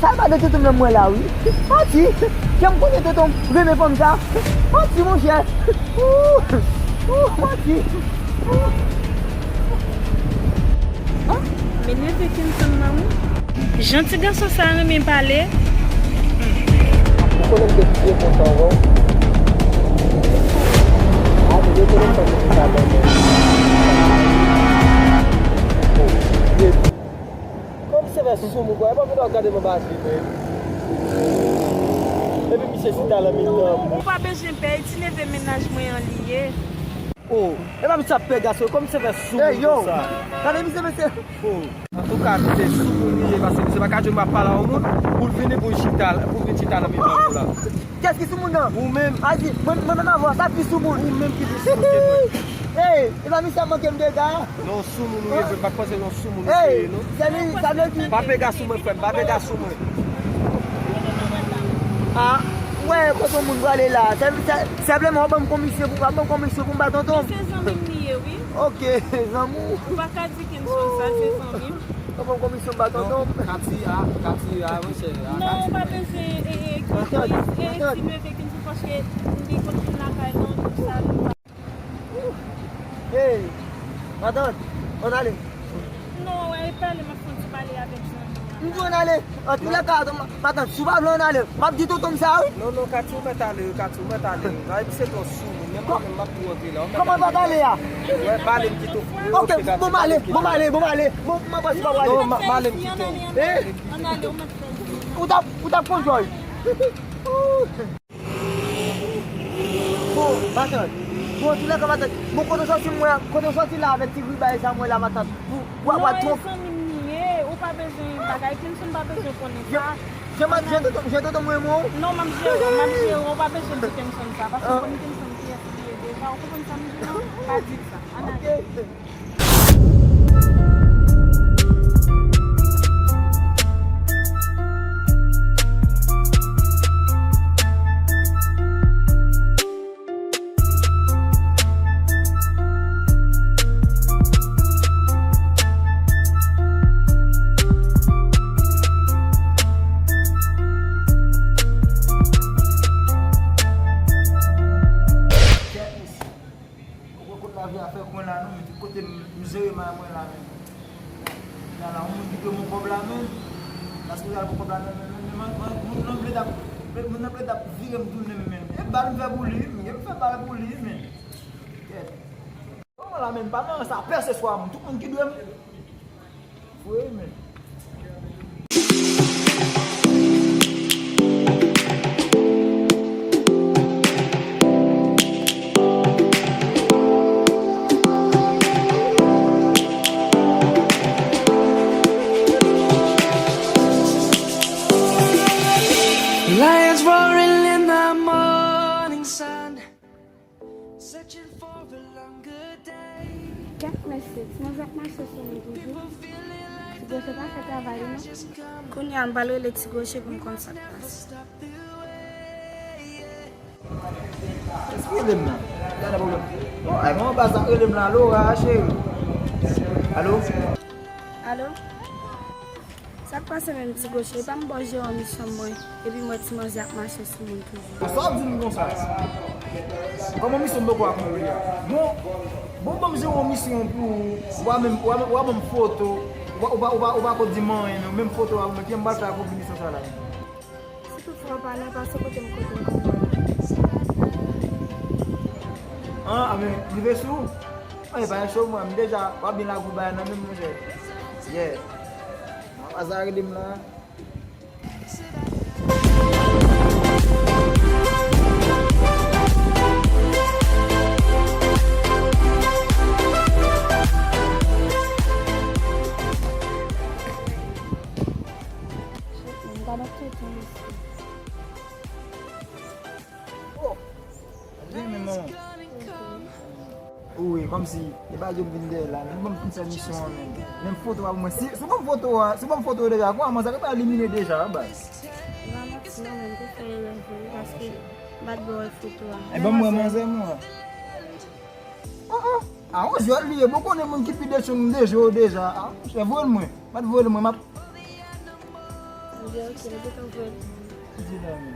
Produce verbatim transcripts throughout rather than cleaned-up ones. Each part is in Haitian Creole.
Sa pa de tonton m nan m wè la, wi. Manti. Jan m konnen tonton m renmen fanm sa. Manti, monchè. Ou, ou, manti. Oh, men neve Kenson nan, wi. Jan ti gason sa renmen pale. Ou konnen m te pye kontan, bon. A, te gen telefòn ki pa ban mwen. Oh, ye. Kòm se fè sou moun, bwa, e pa vin ap gade m anba je mwen. Epi misye chita nan mitan m. Ou pa bezwen pè, e ti neve mennaj mwen an li ye. Oh, e pa misye ap pè gason, kòm se fè sou moun konsa. Gade misye, mesye. Oh, antouka, misye sou moun li ye, paske misye pa ka jwenn m ap pale a yon moun, pou l vini, pou l chita, pou l vin chita nan mitan nou la. Kiyès ki sou moun nan? Ou menm. Azi, mwen, mwen menm avè w, sa pi sou moun. Ou menm ki pi sou moun ke mwen. Ey, e pa misye ap manke m dega. Non, sou moun ou ye, frè m, pa t panse non sou moun ou te ye, non. Sa vle, sa vle di. Pa pè gason mwen, frè m, pa pè gason mwen. Ah, wè, kote moun prale la. Senpleman, w ap ban m komisyon pou, w ap ban m komisyon pou m ba tonton m. Se zanmi m li ye, wi. Ok, zanmi w. Ou pa ka di Kenson sa, se zanmi m. Ou ban m komisyon ba tonton m. Kati a, Kati a, monchè. Non, ou pa bezwen, e, e, e, e, e, estimate Kenson paske m te konn vin lakay lan, tout sa, nou pa. Hey, matant, ann ale. Non, e pale, m ap fè yon ti pale avèk zanmi an. M di ann ale. Antoulèka, matant, si w pa vle ann ale, m ap di tonton m sa, wi. Non, non, Kati, ou mèt ale, Kati, ou mèt ale. Ay, misye twò sou moun, menm mwen menm, m ap tou antre la. Kòman l pa t ale a? Wè, pale m kite w. Ok, bon, m ale, bon, m ale, bon, m ale. Bon, m ap pase pa w ale. Non, m ale m kite w. Eh? Ou t ap, ou t ap konn jòj. Bon, matant. Bon, antoulèka, matant. Bon, kote w sòti, mwen, kote w sòti la avèk ti gribay sa, mwen la, matant. Ou, ou, ou ap twonpe. Non, e zanmi m li ye, ou pa bezwen bagay, Kenson pa bezwen konnen sa. Jan, jan, jan tonton, jan tonton mwen renmen w. Non, m ap jere w, m ap jere w, ou pa bezwen di Kenson sa, paske ou konn Kenson kiyès li ye deja, ou konprann sa m di w? Pa di l sa. Ann ale. Ok. Ou wè kot lavi a fè kwen la non, men tout kote m, m jere may mwen la, men. Kounye a la, yon moun ki dwe m yon kòb la, men. Paske l al pran kòb la, men, men, men, men, men, moun nan plede ap, moun nan plede ap vire m tounen, men. E bal m fè pou li, men. E m fè bal pou li, men. Kèt. Kòman la, men, m pa nan sa pèseswa, men. Tout moun ki dwe m. Vre, men. Lions roaring in the morning sun. Kèt mesye, ti manzè ap mache sou mwen toujou. Ti goche pa fè travay li non. Kounye a m pral rele ti goche pou m konn sa k pase. Kiyès ki rele m nan? Gade pwoblèm. Bon, ay, mwen anba sa k rele m la, Laura, cheri. Alo? Alo? Sa k pase menm ti goche? E pa m ba w jere yon misyon mwen, epi m wè ti manzè ap mache sou moun toujou. Sa w ap di m konsa? Kòman misyon m poko ap mouri a? Bon, bon, ban m jere yon misyon pou ou, w a menm, w a, w a ban m foto, ou pa, ou pa, ou pa, ou pa ko di m anyen non, menm foto a ou menm, kijan m pral fè ak yon ti misyon sa la menm? Si toutfwa w pa la, pase kote m kote m konn wè w. An, a men, rive sou? An, e pa yon cho mwen, m deja, w ap byen lagou bagay nan menm monchè. Yeah. Mwen pa sa rele m la. Shit, man, gade tout yon mesye. Oh! Byen, men non. Wi, kòmsi, e pa di m vin dèyè la, men ban m fin fè misyon an, men. Menm foto a pou mwen. Si, si w ban m foto a, si w ban m foto yo deja, kounya, mwen sa ka elimine deja, baz. M pa manti non, men m te fè erè vre, paske m pa t vle wè foto a. E ban m wè manzè, mwen. Oh, oh. A, yon jwèt li ye, bon, konnen moun ki pi decho m deje yo deja. A, monchè, voye l mwen. Mèt voye l mwen, m ap. Voye a nan mò. Ok, m te tanpri. Ki di la menm?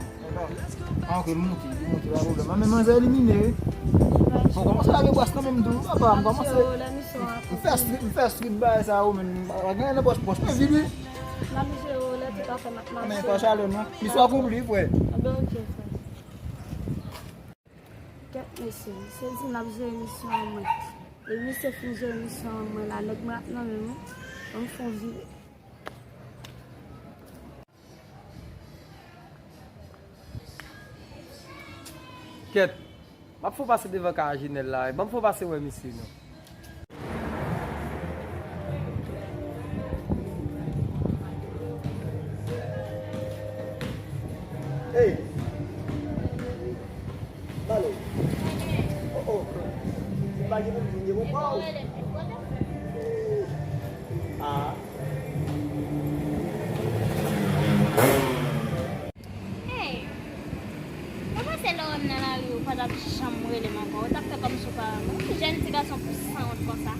Ah, ok, m moute, m moute, pa pwoblèm. Ah, men manzè elimine, wi. Bon, kòmanse lage bras kanmenm tou, papa, m kòmanse. M fè street, m fè street bagay sa yo, men pa gen nan pòch, pòch mwen vid, wi. M ap jere w lè tout afè m ap mache. Men pa chalè non. Misyon akonpli, frè. Ah, ben, ok, frè. Kèt mesye, misye di m ap jere misyon an mwen. Depi misye fin jere misyon an mwen la, nèg mwen ap nan men mwen. Ban m fè yon vire. Kèt, m ap fè w pase devan kay a Jenèl la, ban m fè w pase wè misye non. Hey! Pale. Oh, oh. Se pa gen moun ki gen bon pa w. Ah. Hey, mwen panse lè w wè m nan lari, ou pa t ap janm rele m ankò. Ou t ap fè kòmsi ou pa wè m. Ou jèn ti gason pou sanwont konsa.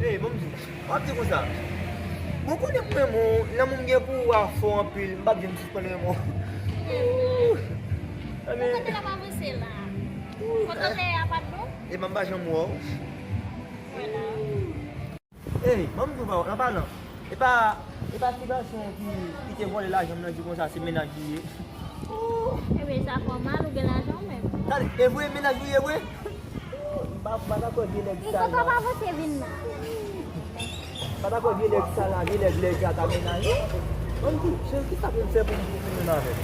Hey, ban m di w, w ap di konsa. Bon, konnen m renmen w, lanmou m gen pou ou a fò anpil, m p ap janm sispann renmen w. Bon, kote n ap avanse la? Kote w te ye a pa t bon? Epa m pa janm wè w. Vwala. Ey, ban m di w, an palan, e pa, e pa ti gason ki, ki te vòlè lajan m nan di konsa se mennaj li ye. Ebyen, sa fè w mal, ou gen lajan w menm. Gade, e vre mennaj ou ye vre? M pa, m pa dakò vye nèg sal la. Kòman w avanse vin la? M pa dakò vye nèg sal la, vye nèg lèja ta mennaj ou. Ban m di w, cheri, kisa pou m fè pou m, pou m menm avè l? M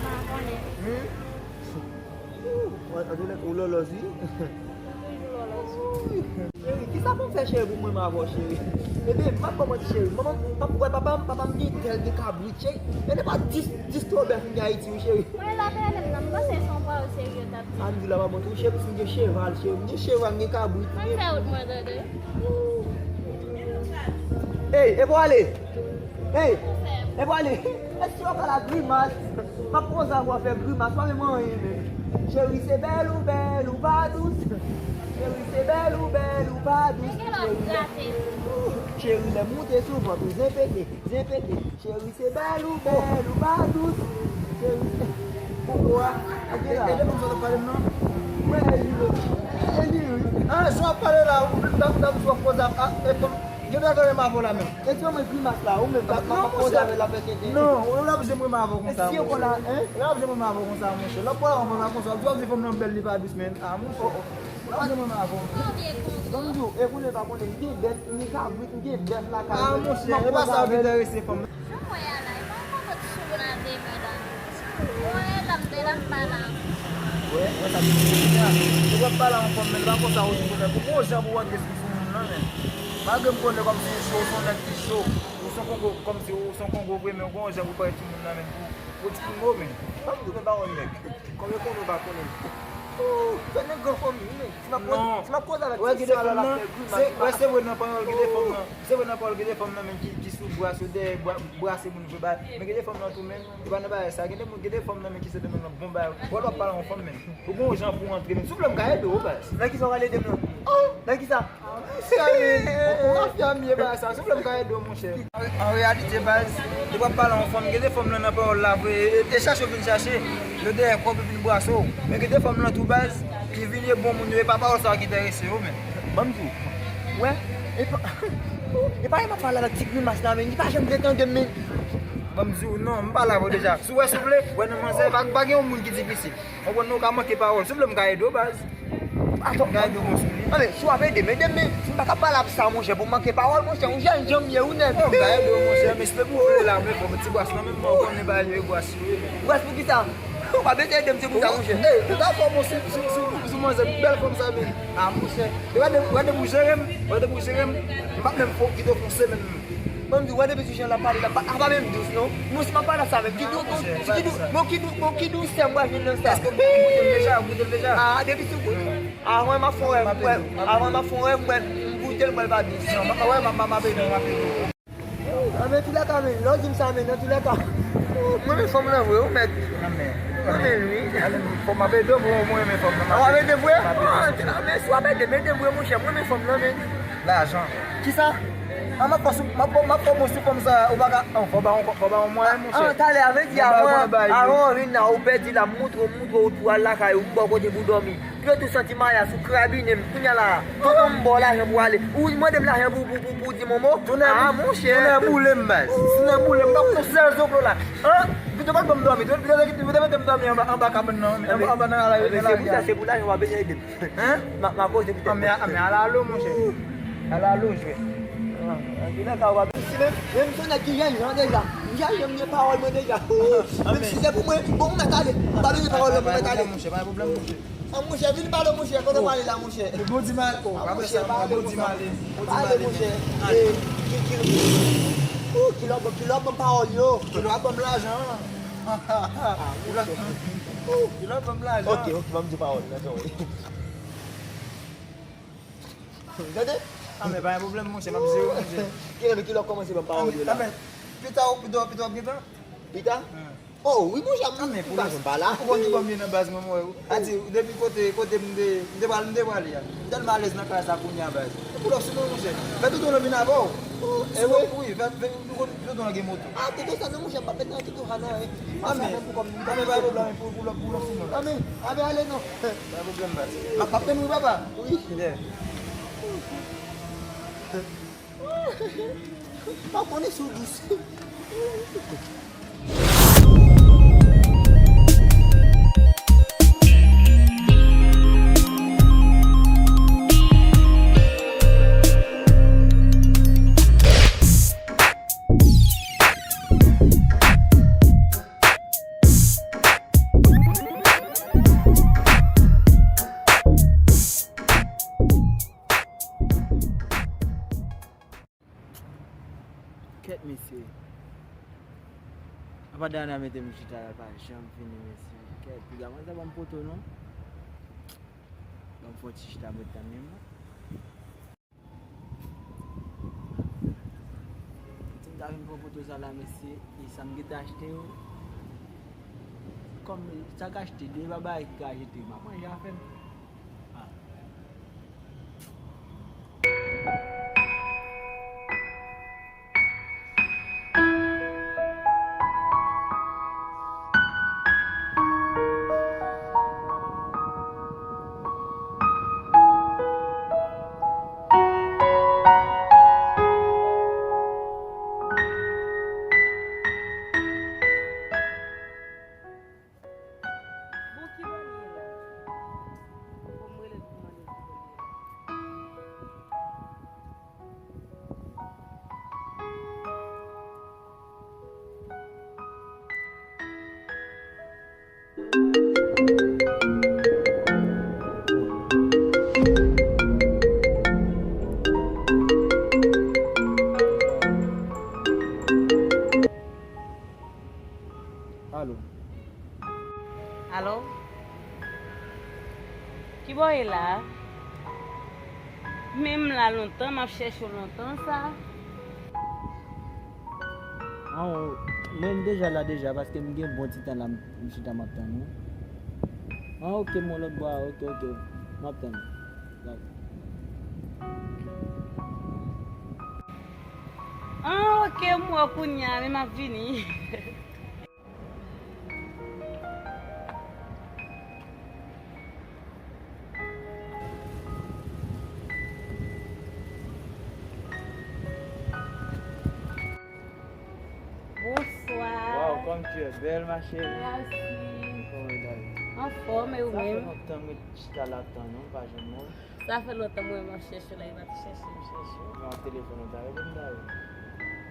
pa konnen. Hmm? Ou, ou lòlòz wi. Cheri, kisa pou m fè cheri pou mwen m avè w cheri? Ebyen, m ap ba w manti cheri. Manman, pap, wè papa m, papa m gen tèl gen kabrit cheri. E depa dis, dis twò bèf m gen Ayiti wi cheri. Mwen la te rele m nan, m panse se yon pawòl serye w t ap di. A m di la pa manti wi cheri, paske m gen cheval cheri. M gen cheval, m gen kabrit. Ann fè wout mwen tande. Ey, e pou ale. Ey, e pou ale. Èske w ka la grimas? M ap konsa pou w fè grimas, pa menm anyen menm. Cheri, se bèl ou bèl ou pa dous. Cheri, se bèl ou bèl ou pa dous. Cheri, lè, cheri, lè moute sou vant ou, zen pete, zen pete. Cheri, se bèl ou bèl ou pa dous. Cheri, se... Koko a, ok la. E de moun sa w ap pale m nan? Mwen, e li, e li, wi. Ah, sa w ap pale la, ou, w ap, w ap, w ap koze a, a, e, Gen bagay menm avè w la menm. Eseye mwen grimas la, ou menm pa pa poze avè l la fè tenten. Non, ou la bezwen mwen avè w konsa. Eseye w konn la, hein? Ou la bezwen mwen avè w konsa monchè. Lòt fwa la, ou pa konsa, ou di w ap di fanm nan bèl li pa dous, men. Ah, monchè. Ou la bezwen mwen avè w. Ban m di w, e konnen pa konnen, m gen bèf, m gen kabrit, m gen bèf lakay mwen. Ah, monchè, e pa sa w ki enterese fanm nan. Jan w wè a la, e pa yon kòmant sou la demen la. Mwen la m te la m pa la. Wè, wè sa ki di la. Ou pral pale a yon fanm, men li pa konsa ou di pou fè. Pou gon jan pou w antre sou moun nan, men. Malgre m konnen kòmsi ou cho, ou se yon nèg ki cho. Ou se yon Kongo, kòmsi ou se yon Kongo vre, men gon jan pou parèt sou moun nan, men. Pou, pou di mo, men. Ban m di w, men pawòl nèg. Kòm yo konnen ou pa konnen. Ou fè nèg gran fanmi, men. Si m ap koze, si m ap koze avèk ti sè a la, l ap fè grimas. Wè, se vre nan pawòl, gen de fanm nan. Se vre nan pawòl, gen de fanm nan, men, ki, ki sou bras yo, dèyè bra, brase moun vre bagay. Men gen de fanm nan tou, men, li pa nan bagay sa. Gen de moun, gen de fanm nan, men, ki se de moun nan bon bagay. Wè, l ap pale yon fanm, men. Ou gon jan pou w antre, men. Si w vle m ka ede w, baz. Nan kisa w pral ede m nan? Oh, nan kisa? Se yon mafya m ye, bagay sa. Si w vle m ka ede w, monchè. An, an reyalite, baz, li p ap pale yon fanm. Gen de fanm nan, nan pawòl la, vre. E, e chache w vin chache. Yo dèyè kòb yo vin brase w. Men gen de fanm nan tou, baz, ki vin ye bon moun yo. E pa pawòl sa ki enterese yo, men. Ban m di w. Wè, e pa, e pa m ap pale avèk ti grimas la, men li pa janm vle tande m, men. Ban m di w, non, m pale avè w deja. Si w wè, si w vle, wè nan manzè, pa, pa gen yon moun ki difisil. Ou konprann, non, ou ka manke pawòl. Si w vle, m ka ede w, baz. Atann. M ka ede w konstwi. Anben, si w ap ede m, ede m, men si m pa ka pale ap sa, monchè, pou m manke pawòl, monchè, ou jèn jan m ye, ou nèg. Non, m ka ede w, monchè, men si w vle la, men fò m ti bras nan men m, ou konnen bagay yo e bras yo ye, men. Bras pou kisa? Ou pa bezwen ede m, se pou sa, monchè. Ey, ou ta fò, bon, sou, sou, sou, sou manzè bèl fanm sa, men. Ah, monchè. E gade, gade pou jere m, gade pou jere m. M p ap menm fò, kite w fè yon semèn, men. Ban m di w, wè depi sou jan l ap pale la, pa, a pa menm dous, non. Non, si m ap pale sa, men ki dou, ki dou, bon, ki dou, bon, ki dousè m pral jwenn nan sa. Èske ou goute l deja? Ou goute l deja? Ah, depi sou gout. Avan m ap fè yon rèv, m wè, avan m ap fè yon rèv, m wè, m goute l, m wè l pa dous. Non, m ap, wè, m ap, m ap ede w, m ap ede w. Ah, men toulèka, men, lè w di m sa, men, nan toulèka. Mwen, men fanm nan vre, ou mèt. Nan men. Nan men l, wi. Fò m ap ede w, mwen, men fanm nan. W ap ede vre? M ap ede. Ah, men si w ap ede m, ede m vre, monchè, mwen, men fanm nan, men. Lajan. Kisa? An, m ap fè sou, m ap, m ap fè bon sou fanm sa, ou pa ka, an, fò ba yon, fò ba yon mwayen, monchè. An, talè a, vle di, avan, avan w vin la, ou pèdi la, m montre w, m montre w wout pou al lakay ou, m ba w kote pou dòmi. Yo tou santi mayas ou krabinen m, kounye a la, tonton m ba w lajan pou w ale. Ou mande m lajan pou, pou, pou, pou di momo? Tounen, ah, monchè. Tounen boule m, baz. Tounen boule m, m pa konn sèl zoklo la. An, pito pa t ban m dòmi, pito, pito, pito mete m dòmi anba, anba kabann nan, anba, anba nan la, nan lari a. Se pou sa, se pou lajan w ap vin ede m. Hein? Ma, ma koze pou tèt mwen. Ah, men, ah, men ala lo, monchè. Ala lo, jwè. Ah, ah, ki nan ka w ap si menm, menm si w nèg ki jènjan deja. M jènjan, m gen pawòl mwen deja. Menm si se pou mwen, bon, m mèt ale. M pa bezwen pawòl la, m mèt ale. Monchè, pa gen pwoblèm, monchè. Ah, monchè, vin pale, monchè. Kote w ale la, monchè? Bon di m ale. Oh, pa bezwen sa, bon di m ale. Bon di m ale, monchè. Eh, ki, ki, oh, kilò, kilò ban m pawòl yo. Kilò ap ban m lajan. Kilò, kilò ap ban m lajan. Ok, ok, ban m di pawòl, nan son. Tande? Ah, men pa gen pwoblèm, monchè, m ap jere w, monchè. Kilè, kilè w kòmanse ban m pawòl yo la? Ah, men, pita, pita, pita w ap gen tan? Pita? Ah. Oh, wi, monchè, m pa janm pa la. Ou konn ki bò m ye nan baz mwen, mwen, a di, depi kote, kote m te, m te pral, m te prale a. M tèlman alèz nan kay sa kounye a, baz. E pou lòf sou mwen, monchè. Fè tonton lan vin avè w. Oh, e wi? Wi, fè, fè, tonton lan gen moto. Ah, tonton sa, non, monchè, m pa met nan tonton sa, non, eh. Ah, men, ah, men, pa gen pwoblèm, pou, pou lòf, pou lòf sou mwen. Ah, men, ah, men, ale, non. Pa gen pwoblèm, baz. M ap, m ap tann ou, papa. Wi. Yeah. Pa konnen si w dous. Kèt, mesye. Apa Dana mete m chita la, pa janm fini, mesye. Kèt, piga mwen sa ban m poto, non? Ban m fè yon ti chita, mwen tann li, non? Si m ta vin pran poto sa la, mesye, e sa m gentan achte yo. Kòm sa k achte, de pa bagay ki ka jete, m ap manje afè m. Ah. Bon, ki bò l ye la? Fò m rele l pou m mande l ki bò l ye la. Alo. Alo? Ki bò w ye la? Men m la lontan, m ap chèche w lontan sa. An, mwen m deja la deja, paske m gen bon ti tan la, m, m chita m ap tann ou. An, oke, m wè w lòt bò a, oke, oke. M ap tann ou. Dakò. An, oke, m wè w kounye a, men m ap vini. Bonsoir. Waw, comme tu es belle, ma chérie. Merci. Comment est la vie? En forme, et vous-même? Ça fait longtemps que je suis à l'attente, non, pas jamais. Sa fè lontan mwen menm ap chèche w la, e pa t chèche m chèche w. Nan telefòn ou ta rele m dayè.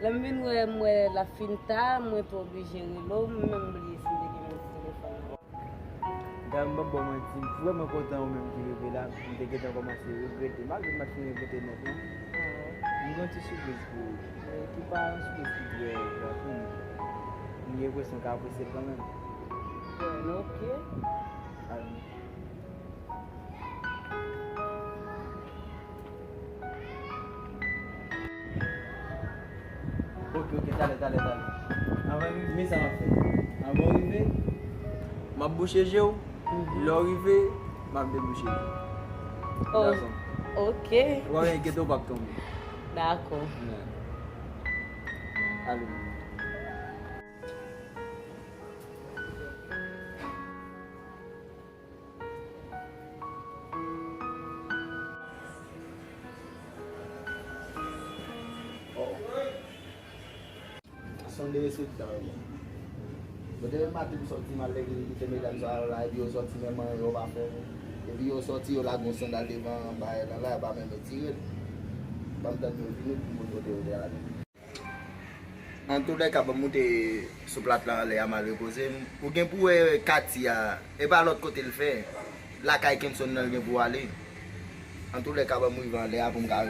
Lè m vin wè, m wè l ap fin ta, mwen te oblije rele w, m menm bliye si m te gen menm telefòn nan. Dayè, m p ap ba w manti, m vrèman kontan ou menm ki rive la, m te gentan kòmanse regrete, malgre m pa t fin regrete nèt non. M gen yon ti sipriz pou ou, men ki pa yon sipriz ki trè gran pou mwen. M gen enpresyon w ka apresye l kanmenm. Bon, ok. Alò. Ok, ok, talè, talè, talè. Anvan m, men sa m ap fè. Anvan w rive, m ap bouche je w. Mhm. Lè w rive, m ap debouche je w. Oh, dakò. Ok. Ou pa gen enkyete, ou p ap tonbe. Dakò. Yeah. Ale. Sonde reseptan yo. Bon, demen maten m sòti, m al legliz, m kite medam sa yo la, epi yo sòti, menm anyen yo pa fè. Epi yo sòti, yo lage yon sandal devan bagay lan la, yo pa menm retire l. Ban m tann yo vini pou m konn kote yo te ale. Antoulèka, ban m moute sou plat la anlè a, m al repoze m. Ou gen pou wè Katia, e pa lòt kote l fè. Lakay Kenson nan l gen pou ale. Antoulèka, ban m rive anlè a pou m ka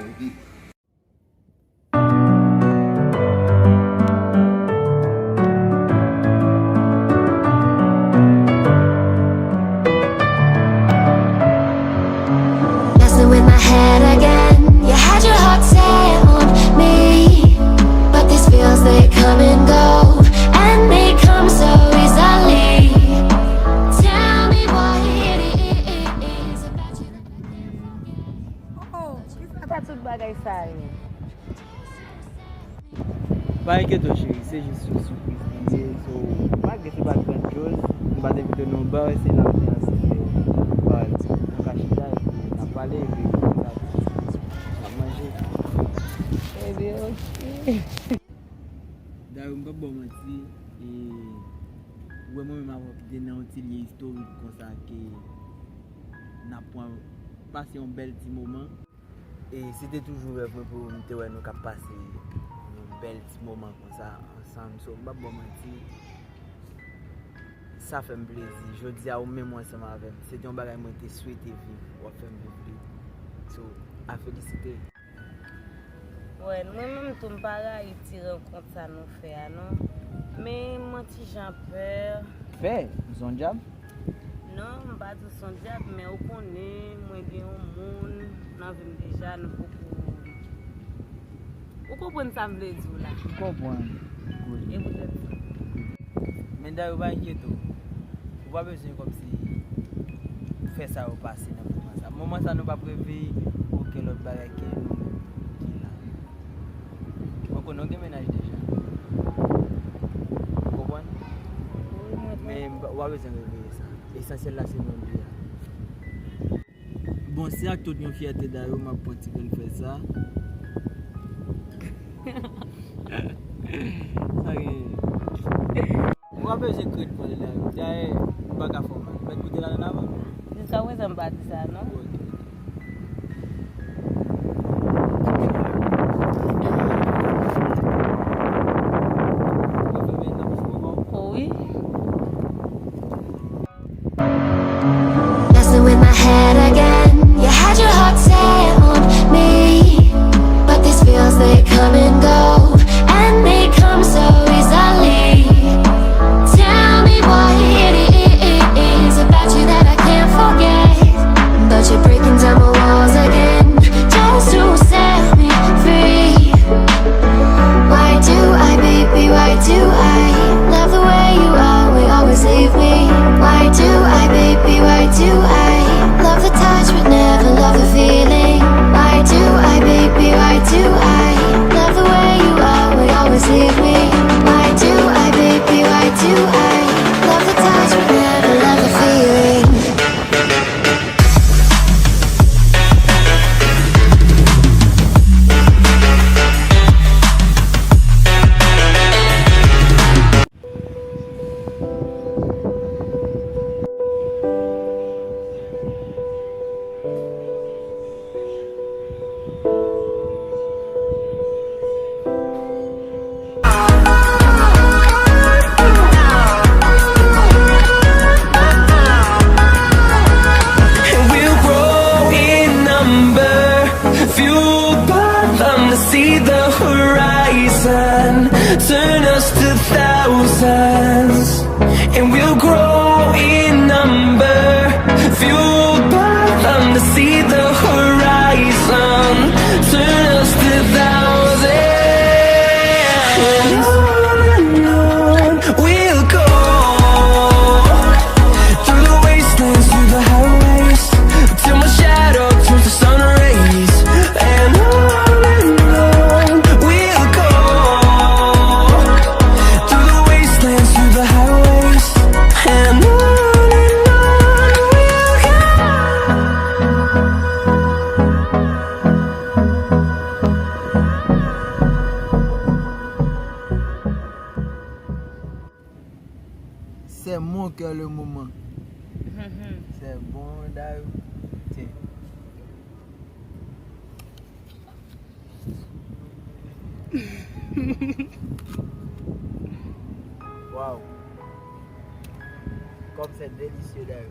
Messing with my head again. You had your heart set on me, but these feels, they come and go, and they come so easily. Tell me what it is about you that I can't forget. Oh, ki sa pa tout bagay sa yo? Pa enkyete w, cheri, se jis yon sipriz li ye. So, malgre se pa grannchoz, m pa t envite w nan bar, se nan, nan, nan kachita, epi n ap pale, epi n ap, n ap manje. Ebyen, oke. Dayou, m p ap ba w manti, e, ou wè mwen menm avè w kite nan yon ti lye istorik konsa ke n ap pran, pase yon bèl ti moman. E se te toujou rèv mwen pou m te wè nou k ap pase yon bèl ti moman konsa ansanm. So, m p ap ba w manti, sa fè m plezi. Jodi a, ou menm ou ansanm avè m. Se te yon bagay mwen te swete viv, w ap fè m viv li. So, a felisite. Wè, mwen menm tou, m pa rayi ti rankont sa nou fè a, non. Men, mwen ti jan pè. Pè? M se yon dyab? Non, m pa di w se yon dyab, men ou konnen, mwen gen yon moun nan vi m deja, nou poko. Ou konprann sa m vle di w la? M konprann. Wi. E poutèt sa. Men dayou, pa enkyete w. Ou pa bezwen kòmsi fè sa yo pase nan moman sa. Moman sa, nou p ap reve okenn lòt bagay ke nou menm ki la. Mwen konnen w gen mennaj deja. Ou konprann? Wi, mwen konprann. Men w pa bezwen reveye sa. Esansyèl la, se nou li a. Bon, se ak tout yon fyète dayou m ap pran ti grenn frèz sa. Sa gen. Ou pa bezwen krent pale dayou. Dayè, m pa ka fè w mal. Ou mèt goute ladann avan. Jiskaprezan, m pa di sa, non. Oke. Ou pa fè men nan bouch mwen, non? O wi. Messing with my head again. You had your heart set on me, but these feels, they come and go, and they come so easily. Tell me what it is about you that I can't forget, but you're breaking down my walls again just to set me free. Why do I, baby, why do I love the way you always, always leave me? Why do I, baby, why do I love the touch but never love the feeling? Why do I, baby, why do I love the way you always, always leave me? Why do I, baby, why do I love the touch but never love the feeling? And we'll grow in number, fueled by them to see the horizon, turn us to thousands. And we'll grow in number, fueled by them to see the horizon, turn us to thousands. And on and on we'll go, through the wastelands, through the highways, till my shadow turns to sun rays. And on and on we'll go, C'est mon cœur le moment. C'est bon, Dayou. Tiens. Waouh. Comme c'est délicieux, Dayou.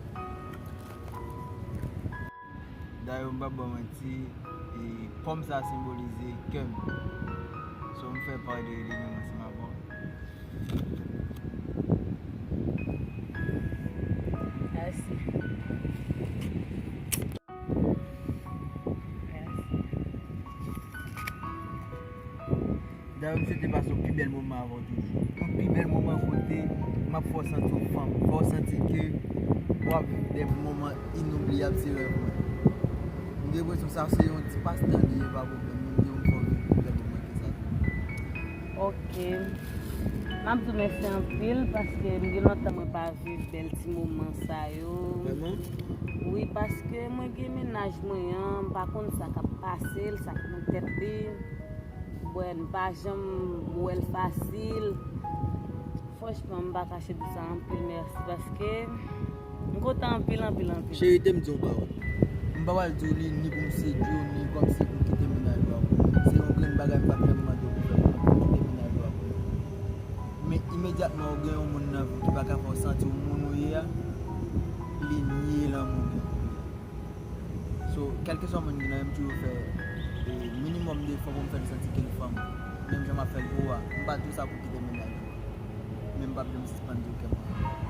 Dayou, m p ap ba w manti, e, pòm sa senbolize kè m. So, m fè pa de li menm ansanm avè w. Mèsi. Mèsi. Dayou, m swete pase yon pi bèl moman avè w toujou. Yon pi bèl moman kote m ap fè w santi w fanm, fè w santi ke w ap viv de moman inoubliyab, se rèv mwen. M gen enpresyon sa se yon ti pastan li ye, pa pwoblèm, men m gen pou m fè w viv pi bèl moman ke sa tou. Ok. M ap di w mèsi anpil paske m gen lontan mwen pa viv bèl ti moman sa yo. Vrèman? Wi, paske mwen gen mennaj mwen an, m pa konn sa k ap pase l, sa k nan tèt li. Bon, m pa janm wè l fasil. Franchman, m pa kache di sa anpil mèsi paske m kontan anpil, anpil, anpil. Cheri, te m di yon pawòl. M pa pral di w li ni pou m sedui w, ni kòmsi pou w kite mennaj ou a pou mwen. Se yon grenn bagay m pa t menm mande w pou fè pou mwen, pou w kite mennaj ou a pou mwen. Men imedyatman ou gen yon moun nan vi w ki pa ka fè w santi w moun ou ye a, li nye lanmou w gen pou li a. So, kèlkeswa moun ki nan men m, m toujou fè, e, minimòm de efò pou m fè l santi ke l fanm. Menm jan m ap fè l pou ou a, m pa di w sa pou kite mennaj ou a. Men m p ap janm sispann di w ke m renmen w.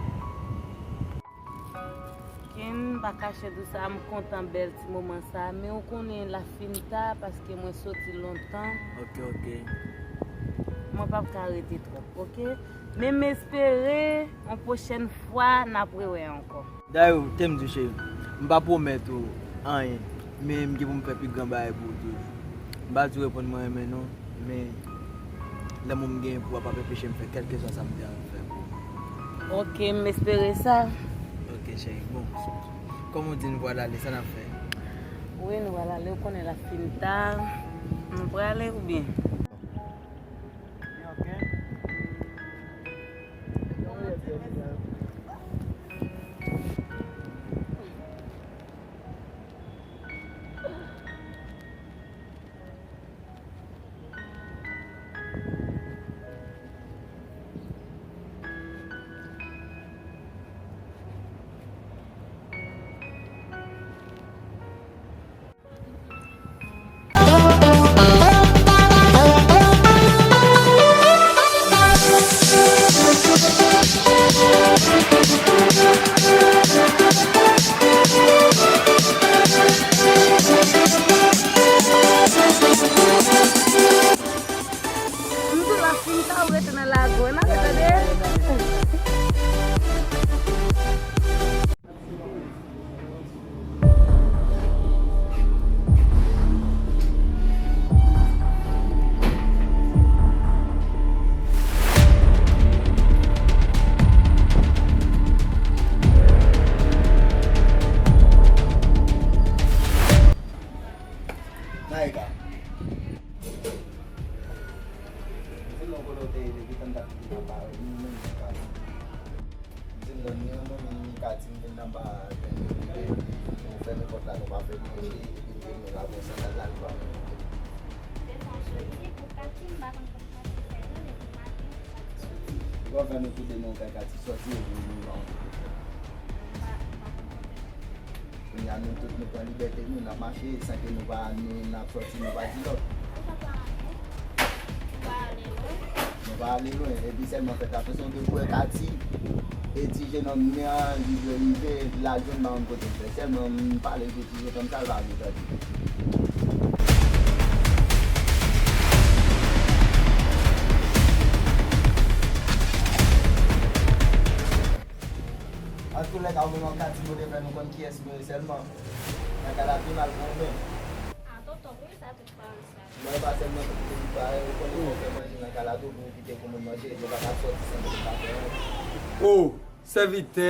Ok, m pa kache di w sa, m kontan bèl ti moman sa, men ou konnen l ap fin ta paske mwen soti lontan. Ok, ok. Mwen p ap ka rete twòp, ok? Men m espere yon pwochèn fwa n ap rewè ankò. Dayou, te m di w cheri, m pa pwomèt ou anyen, men m gen pou m fè pi gran bagay pou ou toujou. M pa di w reponn mwen renmen non, men lanmou m genyen pou ou a p ap anpeche m fè kèlkeswa sa m te anvi fè pou ou. Ok, m espere sa. Ok cheri, bon. Kòm ou di n pral ale, sa n ap fè? Wi, nou pral ale, ou konnen l ap fin ta. Nou prale oubyen? M di l ap fin ta, ou rete nan lago, n ap tande. Naïka. Di non kote w te ye depi tan dat ki te nan pare, nou menm nou ka di. Di non, ni yon moun, ni ka di m vin nan ba, nou fèmen pòt la, nou pa fè manje, epi nou vin nou la, bon, sandal la, nou pa manje. Devan soti pou Kati, m pa konn kòman Kati fè yo, depi maten, Kati soti. Bon, fè nou toude non, kay Kati soti, epi nou la. M pa, m pa konn kòman. Kounye a nou tout nou pran libète nou, n ap mache san ke nou pa, nou, n ap sòti, nou pa di lòt. Nou pa ale lwen, epi sèlman fèt la, se yon de frè Kati, e ti jenòm nan, li vle rive, l al jwenn m pa konn kote l fè. Sèlman m pale l de ti jenòm sa, l pa vle tande. Antoulèka, ou menm ak Kati, nou te fè nou konn kiyès nou ye sèlman. Nan ka la pi mal pou ou menm. A, tonton, pou ki sa tout pawòl sa? Mwen pa sèlman tout moun pa, ou konnen fò w fè manje nan ka la tou, pou w kite pou moun manje, yo pa ka sòti san ke yo pa fè anyen. O, sèvitè,